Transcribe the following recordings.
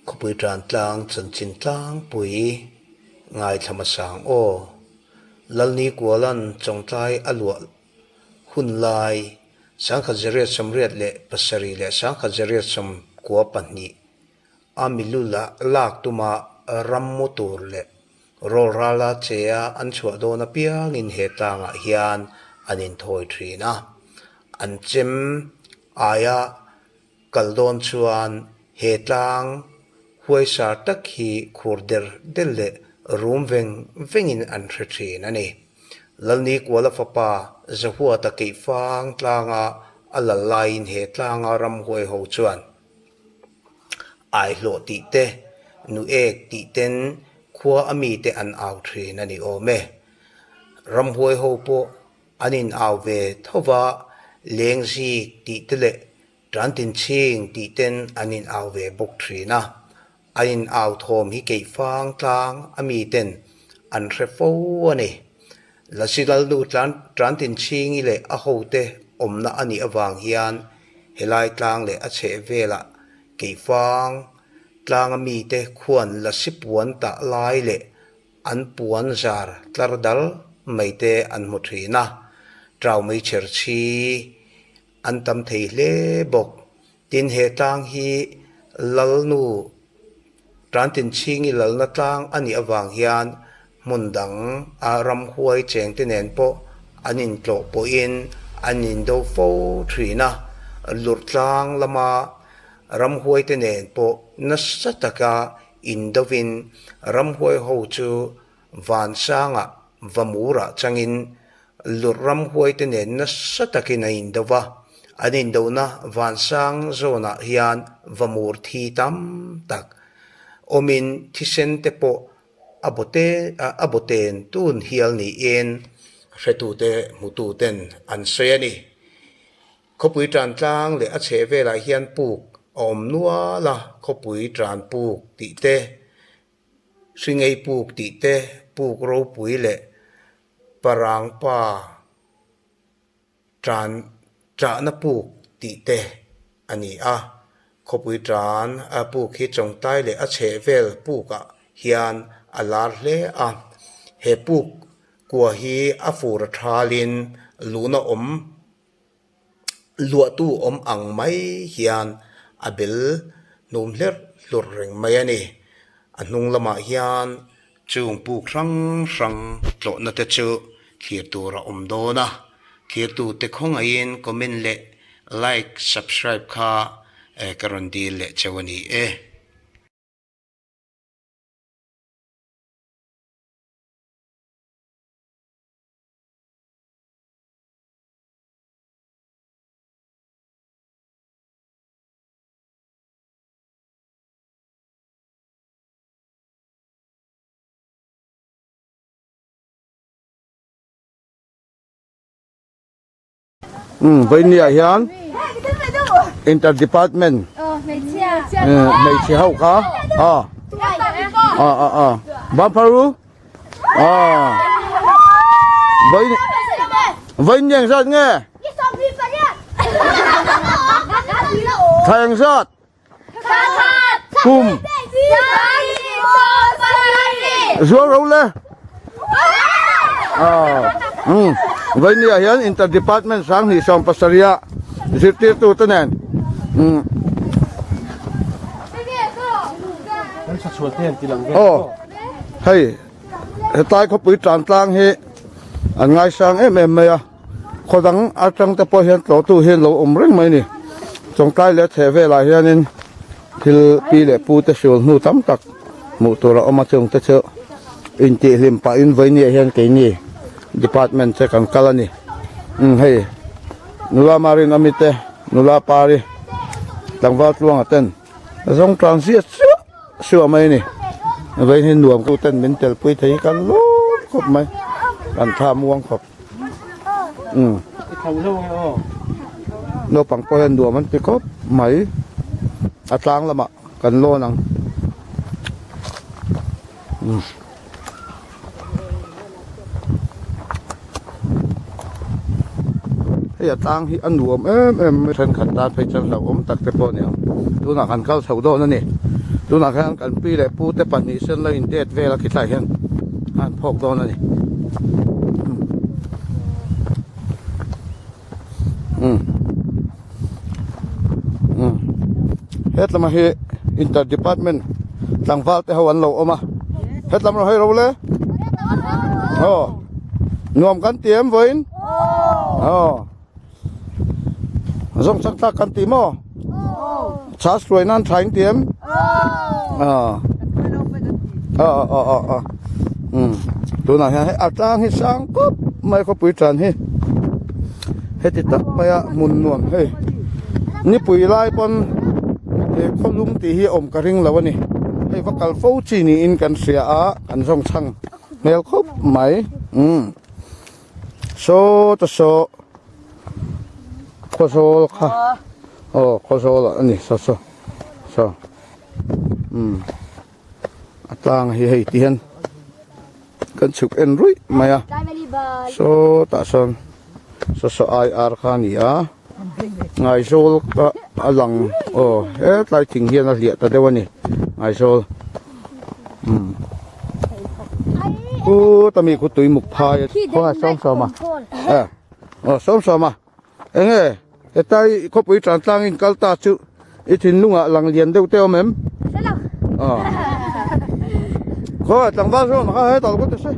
Khawpui tan tlang chanchin tlangpui ngaithla hmasang aw. Lalni Kualan Chawngtlai a luah hun lai sangkhat zariat sawmriat leh pasarih leh sangkhat zariat sawmkua pahnih a milu lak tuma rammu tur leh rawlrala che a an chhuah dawn apiangin he tlangah hian an inthawi thin a, an chem aia Kal dawn chuan he tlang huaisar tak hi khur der der leh rum veng vengin an hre thin a ni. Lalni Kuala fapa Zahuata Keihfang tlanga a lal laiin he tlanga ramhuai ho chuan Aihlawh tih te, Nu ek tih ten khua a mite an au thin a ni awm e. Ramhuai ho pawh An in au ve tho va, Lengzik tih te leh Tantinchhing tih ten an in au ve bawk thin a. An in au thawm hi keihfang tlang a mi ten an hre fo a ni. Lasi Lalnu Tantinchhingi leh a hote awmna a nih avang hian helai tlang leh a chheh velah keihfang tlang a mite khuan Lasi puan tah lai leh An puan zar tlar dal mai te an hmu thin a, trau mei chher chhi an tam thei hle bawk. Tin, he tlang hi Lalnu Tantinchhingi lalna tlang a nih avang hian hmun dang a ramhuai cheng te nen pawh an intlawh pawhin an indo fo thin a, lurh tlang lama ramhuai te nen pawh nasa taka Indovin ramhuai ho chu vansangah vamurah changin lurh ramhuaite nen nasa takin a indo va. An indona vansang zawnah hian vamur thi tam tak awmin thisen te pawh a bawte a bawten tun hial niin hretute hmututen an sawi a ni. Khawpui tan tlang leh a chheh velah hian puk a awm nual a, khawpui tan puk tih te, hringei puk tih te, puk ropui leh parangpa tan tahna puk tih te a ni a. Khawpui tan a puk hi Chawngtlai leh a chheh vel pukah hian a lar hle a, he puk kua hi a fur a thalin luhna awm luahtu awm ang mai hian a bel hnum hlerh hlurh reng mai a ni. A hnung lamah hian chung puk hrang hrang tlawhna te chu thlir tur a awm dawn a, thirtute khawngaihin comment leh like subscribe kha ka rawn dil leh cheu a ni e. Umm vawinia hian inter department hmeichhe ho kha a a a a Bamphar u a vawi vawinia engzat nge thla engzat Kum Zual ro le Vainia hian inter department sanghnih sawm pasarih zirtirtu te nen aw hei hetlai khawpui tan tlang hi an ngaisang em em mai a. Khaw dang atang te pawh hian tlawhtu hi an lo awm reng mai a ni. Chawngtlai leh chheh velah hianin thil pi leh pu te hrul hnu tam tak hmuh tur a awm a chung te chu intihhlim pahin vawinia hian keini department te kan kal a ni. Umm hei nula Marin ami te nula Pari tlangval tluanga ten zawng tlan ziah chiah suah mai a ni. Vawiin hi nuam tu ten min telpui thei hi kan lawm khawp mai kan tha muang khawp. Umm naupang pawh hian nuam an ti khawp mai a tlang lamah kan lawn ang umm. Hei a tlang hi a nuam em em mai thenkhat tan phei chuan hlauhawm tak te pawh a ni ang. Tunah kan kal chho dawn a ni. Tunah khian kan pi leh pu te pahnih sen lo in det vel a khithlai hian a han phawk dawn a ni. Umm umm hetlama hi inter department tlangval te ho an lo awm a hetlam rawh hei ro le aw nuam kan ti em vawiin aw zawng chak tak kan ti maw chhas hruai nan tha in ti em aw aw aw aw aw umm tunah hian hei a tlang hi sang khawp mai khawpui tan hi heti tak maia hmun nuam hei nipui lai pawn he khawlum tih hi a awm ka ring lo a ni hei va kal fo chi niin kan hria a kan zawng chhang hmel khawp mai umm saw ta saw khawzawl kha aw khawzawl ah a ni saw saw saw umm a tlang hi hei ti hian kan chhuk en ruih mai a sawtah sawn saw saw ai ar kha a ni a Ngaizawl kha a lang aw hetlai thing hian a hliah ta deuh a ni Ngaizawl umm khuta mi khu tui muk phai khawngaih sawm sawm a aw sawm sawm a eng nge hetlai khawpui tan tlangin kal ta chu i thinlungah lang lian deuh te awm em aw khaw tlangval zawng kha hetah lo ta se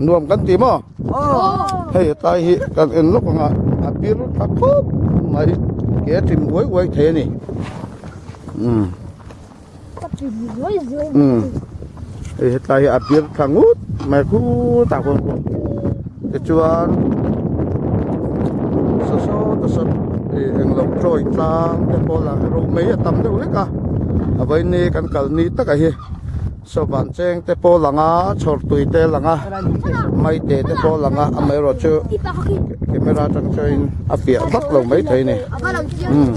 nuam kan ti maw hei hetlai hi kan en lawk ang a a pir tha khawp mai ke a ṭim uai uai thei a ni umm. Umm hei hetlai hi a bir thla ngut mai khutah khuan tichuan saw saw ta saw ih englo chawi tlang te pawh lah ro mai a tam deuh hlek a a vawiin kan kal ni takah hi saw van cheng te pawh lang a chhawr tui te lang a maite te pawh lang a amaherawhchu camera atang chuan a fiah vak lo maithei a ni. Umm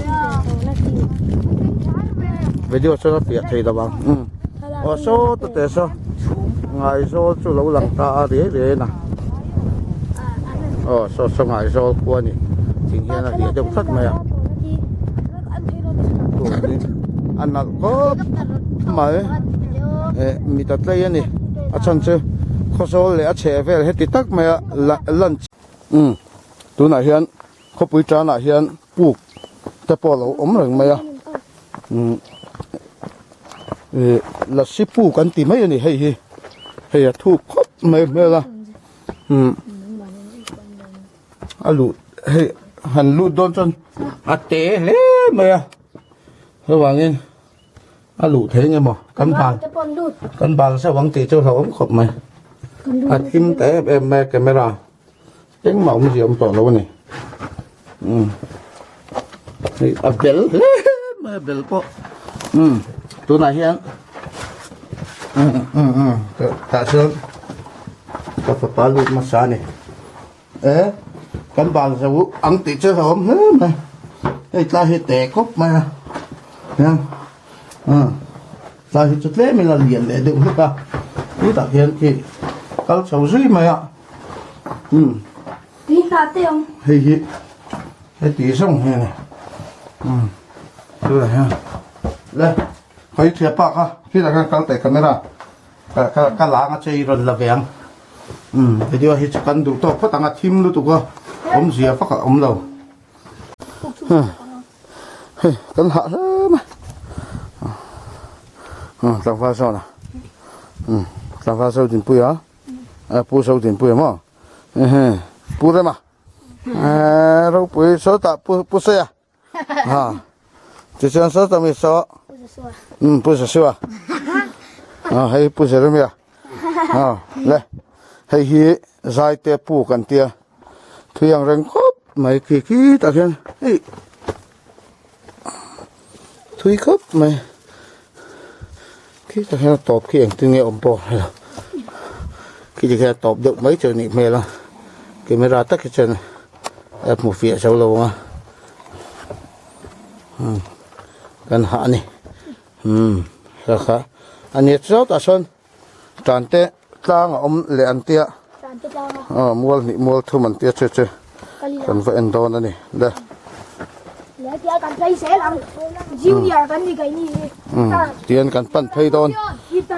video chuan a fiah thei lo ang umm aw saw ta te saw Ngaizawl chu lo lang ta a riai riai a aw saw saw Ngaizawl khua a ni thing hian a hliah deuh tlat mai a a nalh khawp mai eh mit a tlei a ni a chhan chu khawzawl leh a chheh vel heti tak mai a lunch umm tunah hian. Khawpui tanah hian puk te pawh a lo awm reng mai a umm ih lasi puk an ti mai a ni hei hi hei a thuk khawp mai hmel a umm a luh hei han lut dawn chuan a te hle mai a chuvangin a luh thei nge maw kan bal kan bal zeuh ang tih chu hlauhawm khawp mai a thim ta em em mai a camera. Engmah awmzia awm tawh lo a ni. Umm hei a bel hle mai a bel pawh umm tunah hian umm umm umm tah chuan ka fapa lut hmasa a ni. E kan bal zo ang tih chu a awm hle mai hei tlai hi te khawp mai a hian umm tlai hi chu tlem in a lian leh deuh hlek a chutah hian khi kal chho zui mai a. Umm hei hi heti zawng hi a ni umm tunah hian le khawi thiah pa kha khilaiah khan kal teh camera ka ka ka lang a che i rawn la ve ang umm video hi chu kan duh tawk phawt ang a thim lutuk a awmzia vak a awm lo hei kan hah hle mai umm tlangval sawn a umm tlangval sawn dinpui a. A pu Sodinpuia maw? Ehe Pu Rema eh ropui sawtah pu pu Saia ha tichuan sawtah mi saw um pu Joshua ah hei pu Jeremia ah le hei hi Zaite pu kan tia thui ang reng khawp mai khi khi tah khian hei thui khawp mai. Khi tak hian a tawp khi engtin nge awm pawh hre lo khi ti khian a tawp deuh mai chu a nih hmel a camera tak hi chuan a hmu fiah zo lo ang a umm kan hah a ni umm. Kha kha a ni chawt ah sawn tan te tlang a awm leh an tia aw mual hnih mual thum an tia chu chu kan va en dawn a ni le. Tian kan pan phei dawn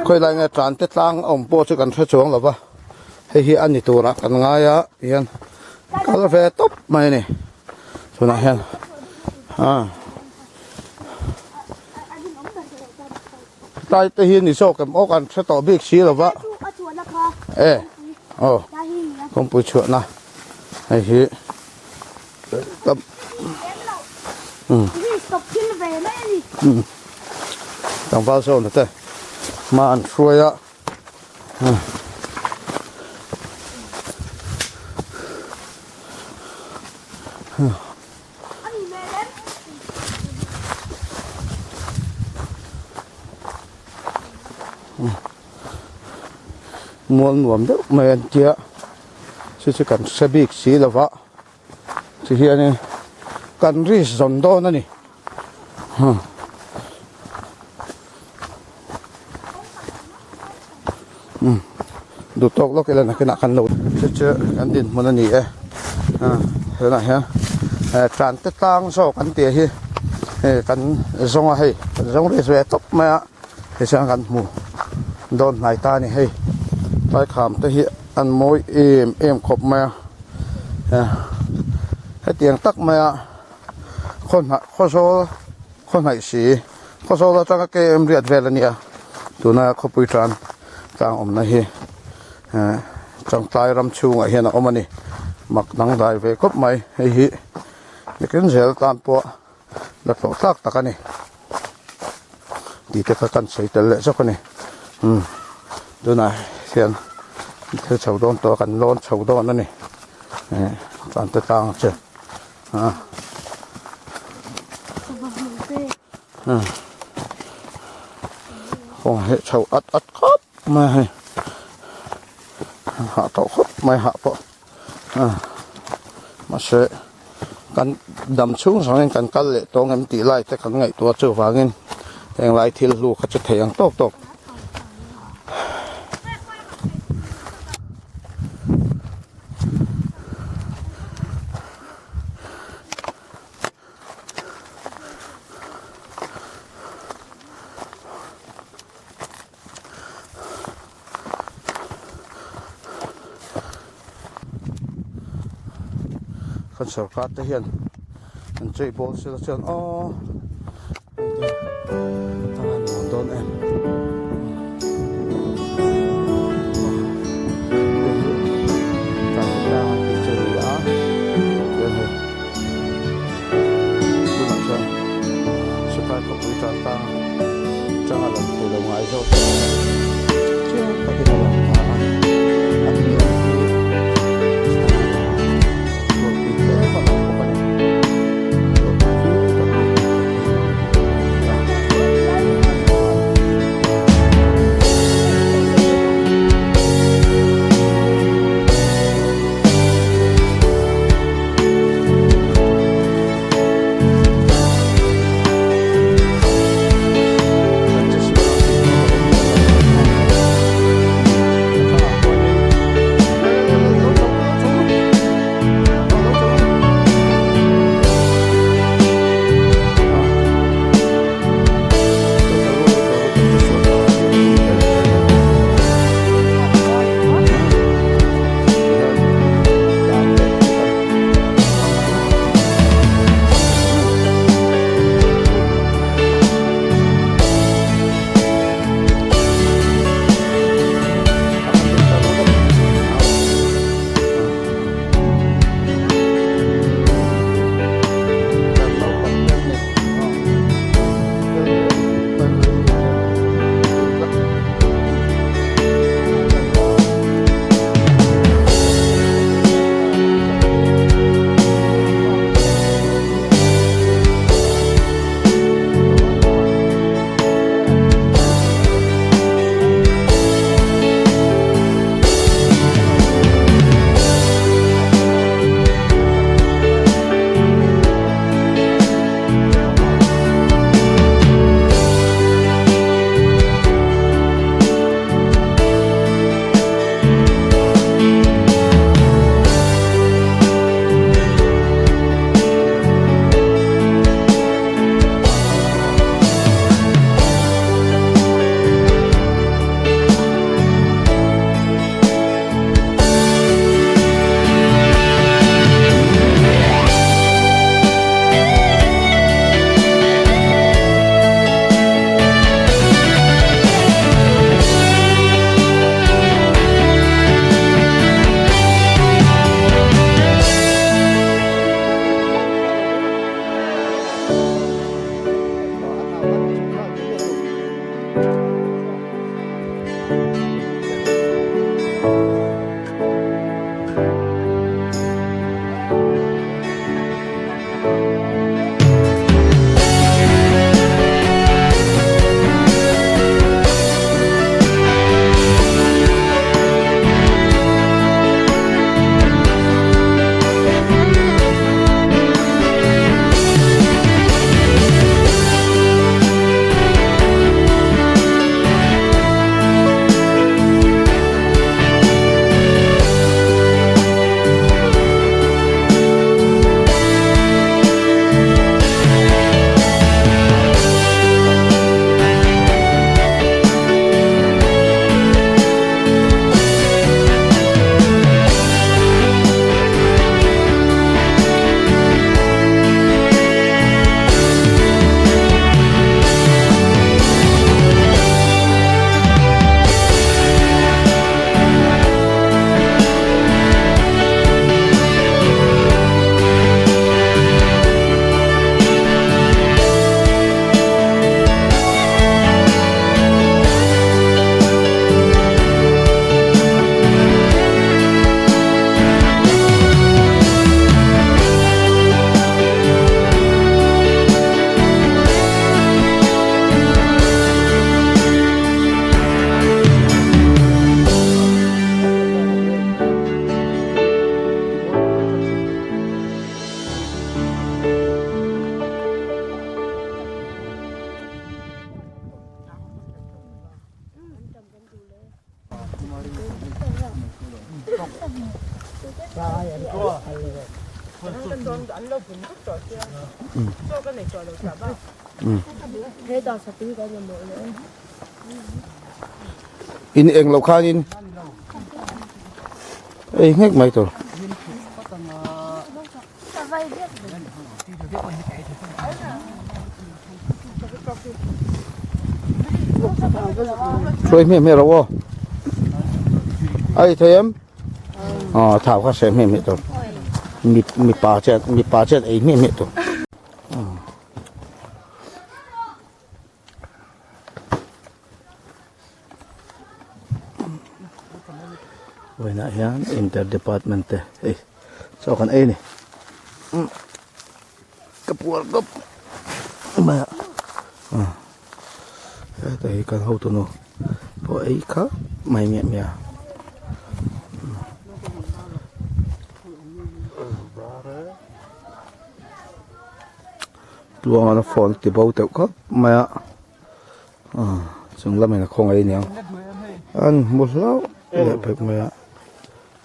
khawi lai nge tan te tlang a awm pawh chu kan hre chuang lo va hei hi a ni turah kan ngai a tihian kal ve tawp mai a ni tunah hian ah. Tlai te hi ni zawk em aw kan hre tawh bik si lo va e aw kawngpui chhuahna hei hi tlangval zawna te hma an hruai a. Mual nuam deuh mai an tia chu chu kan hre bik si lo va ti hianin kan risk zawn dawn a ni. Duh tawk lawk ila nakinah kan lo chu chu kan dinhmun a ni e tunah hian tlan te tlang zawk an tih hi hei kan zawng a hei kan zawng ve ve tawp mai a tichuan kan hmu dawn hnai ta a ni hei tlaikham te hi an mawi em em khawp mai a hetiang tak mai a khaw hnah khaw zawl khaw hnaih si khaw zawl atanga km riat vel a nia tuna khawpui tan tlang awmna hi eh changtlai ram chhungah hian a awm a ni mak dangdai ve khawp mai hei hi nikin zel tan pawh la tlawh tlak tak a ni tih te kha kan sawi tel leh zawk a ni umm tunah hian thil chho dawn tawh a kan lawn chho dawn a ni eh tlan te tlang che. Kawng hi chho at at khawp mai a hei hah tawh khawp mai hah pawh mahse kan dam chhung zawngin kan kal leh tawng em tih lai te kan ngaihtuah chuvangin heng lai thil hlu kha chu thei ang tawk tawk. Kan sorkar te hian an chei bawl sela chuan aw hei te a han nuam dawn em. In eng lo khanin ei nghek mai tur. Hruai hmiah hmiah rawh aw. Ai thei em? Aw thau kha seh hmiah hmiah tur. Mi mipa chet mipa chet ei hmiah hmiah tur. Vawiinah hian inter department te hei chaw kan ei a ni ka puar dawp mai a heta hi kan hotu nu pawh ei kha mai miah miah a. Tluanga phone ti bo teuh khawp mai a chung lamin a khawngaih aniang an hmu hlauh leh phek mai a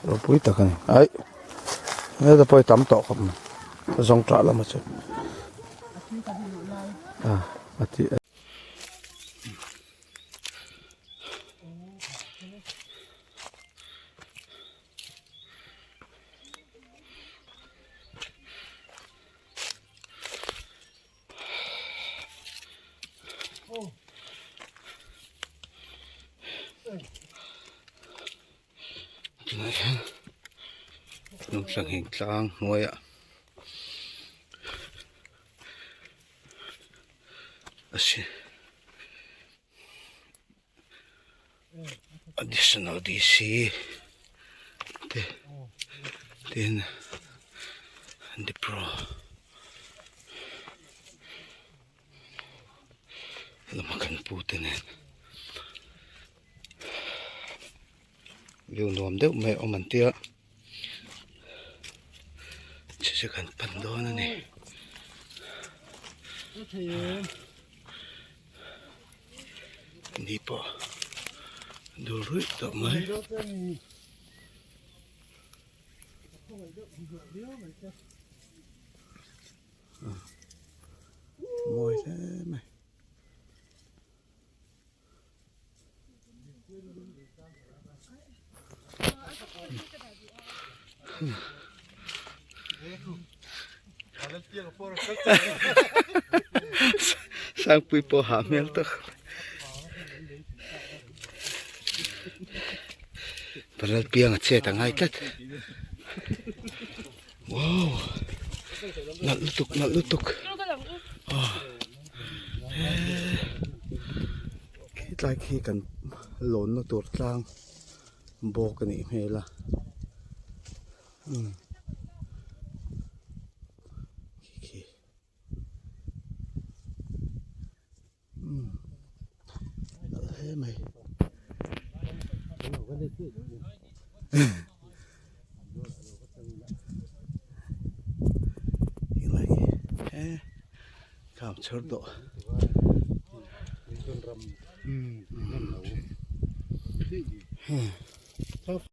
ropui tak a ni aih heta pawh hi tam tawh khawp mai ka zawng tah lamah chuan a ti a. Tunah hian lungtlang tlang hnuaiah a si additional D_C te tin dipro lama kan pu te nen view nuam deuh mai a awm an tia chu chu kan pan dawn a ni. Ni pawh dul ruih tawh mai. Mawi hle mai. Sangpui pawh hah hmel tak Paral piang a chet a ngai tlat wow nalh lutuk nalh lutuk Hetlai khi kan lawnna tur tlang bawk a nih hmel a umm khi khi umm nalh hle mai. Helai khi he kham chhawr tawh.